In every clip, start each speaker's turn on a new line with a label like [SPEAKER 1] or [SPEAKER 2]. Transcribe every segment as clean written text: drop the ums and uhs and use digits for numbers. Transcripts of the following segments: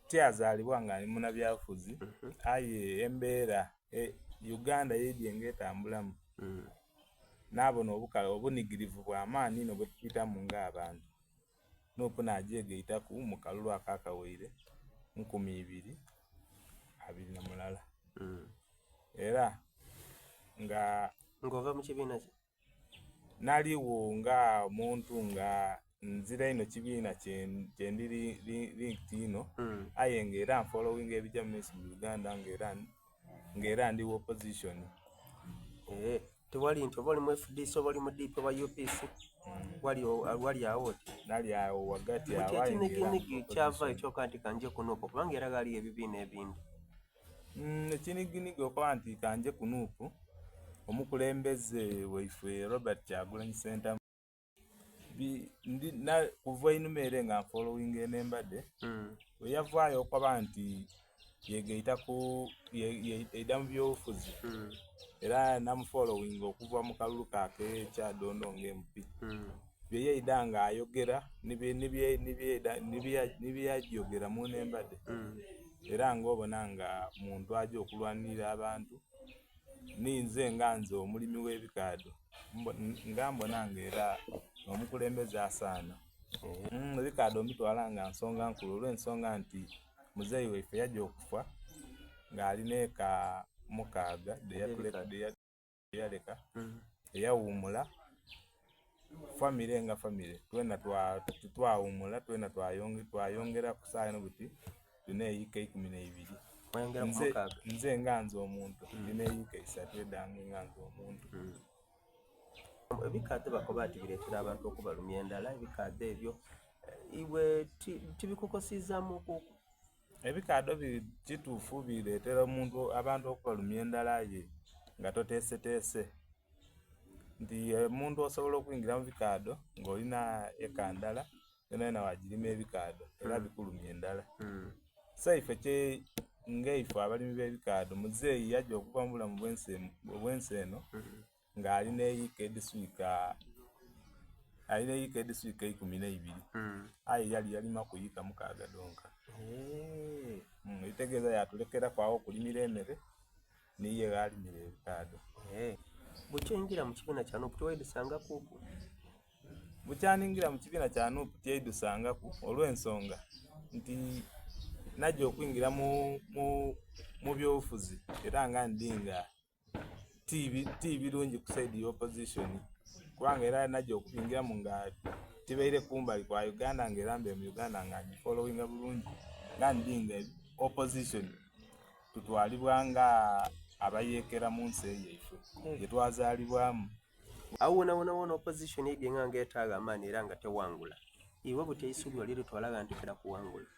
[SPEAKER 1] Tiyazaalibwa nga ndi munabyabufuzi aye embeera Uganda yeidhye nga etambulamu nabona obunhigirivu bwa maani inho bwetubitamu nga abantu. Nuupu nagyegaitaku mu kalulu ako akawaire 2021 era nga...
[SPEAKER 2] Nga ova mu kibiina ki?
[SPEAKER 1] Naligho nga omuntu nga nzira inho kibiina kyendi linked inho aye nga era nfolowinga ebigya mu maiso mu Uganda nga era ndi wa opposition.
[SPEAKER 2] Tiwali nti oba oli mu FDC oba oli mu DP oba UPC wali agho oti?
[SPEAKER 1] Nali agho ghagati
[SPEAKER 2] agho aye nga era ndi wa opposition. Ekinhiginhigi kyava kyoka nti kanje ku Nup kubanga era ghaligho ebibiina ebindi.
[SPEAKER 1] Ekinhiginhigi okoba nti kanje ku Nup, omukulembeze waife Robert Kyagulanyi Ssentamu kuva einhuma ere nga nfolowinga eno embadhe, bweyavaayo okoba nti yegaita ku yaidha mu byobufuzi era namufolowinga okuva mu kalulu ke ake Kyadondo nga MP. Byeyaidha nga ayogera ni byeyayogera mu nembadhe era nga obona nga muntu agya okulwanirira abantu ninze nga nze omulimi gh'ebikaadho nga mbona nga era n'omukulembeze asaana. Ebikaadho mbitwala nga nsonga nkulu olw'ensonga nti muzeeyi waife yagya okufa nga alina eka mukaaga dheyaleka, eyawuumula famire nga famire twena titwawuumula twena twayongeraku sawa eno buti tulina eika eikumi n'eibiri. Nze nga nze omuntu ndina eika isatu edhange nga nze omuntu.
[SPEAKER 2] Ebikaadho bakoba nti bireetera abantu okubalumya endhala, ebikaadho ebyo iwe tibikukosiizaamuku?
[SPEAKER 1] Ebikaadho kituufu bireetera omuntu abantu okubalumya endhala aye nga toteeseteese. Nti omuntu osobola okwingira mu bikaadho nga olina eka ndala yonayona wagirima ebikaadho era bikulumya endhala. So ife nga ife abalimi b'ebikaadho muzeeyi yaja okuva mu bulamu obw'ensi eno nga alina eyiika edhiswika alina eyiika edhiswika 12 aye yali yalimaku yiika mukaaga dhonka. Ekitegeeza yatulekeraku agho okulimira emere ni ye ghalimira ebikaadho.
[SPEAKER 2] Bukya oingira mu kibiina kya Nup tiweidhusangakuku?
[SPEAKER 1] Bukya ningira mu kibiina kya Nup tyeidusangaku olw'ensonga nti naja okwingira mu byobufuzi era nga ndi nga ti birungi ku saidi ya opposition kubanga era naja okubingiramu nga tibaire kumbali kwa Uganda nga era mbaire mu Uganda nga ngifolowinga bulungi nga ndi nga opposition tutwalibwa nga abayekera mu nsi yaife yetwazalibwamu.
[SPEAKER 2] Agho wonawona opposition eidhye nga nga etaagho amaani era nga tewangula, iwe buti eisuubi olilitwala gha nti twidha kuwangula?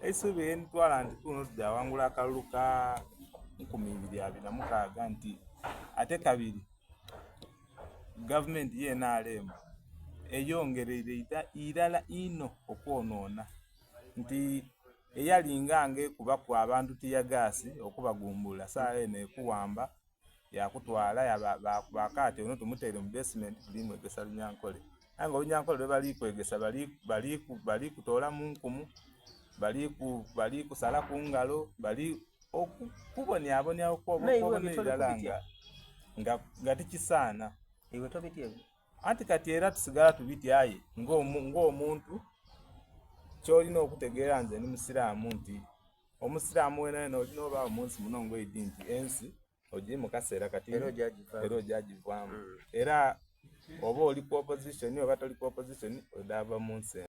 [SPEAKER 1] Eisuubi lyenditwala nti kuno tuja ghangula akalulu ka 2026 nti ate kabiri gavumenti ye NRM eyongereire irala inho okwonoona nti eyali nga nga ekubaku abantu tiyagaasi okubagumbulula sawa eno ekuwamba yakutwala bakoba ati ono tumuteire mu basement tuli mwegesa Lunyankole. Aye nga Olunyankole lwebali kwegesa bali kutoolamu nkumu, bali kusalaku ngalo, bali kubonyabonya okw'obonera irala nga tikisaana.
[SPEAKER 2] Iwe tobitya ebyo?
[SPEAKER 1] Anti kati era tusigala tubitya aye ng'omuntu ky'olina okutegeera nze ndi Musiraamu nti Omusiraamu wenawena olina obaagho mu nsi muno ng'oidhi nti ensi ogirimu kaseera katini era oja givaamu. Era oba oli ku opposition oba toli ku opposition odhaava mu nsi eno.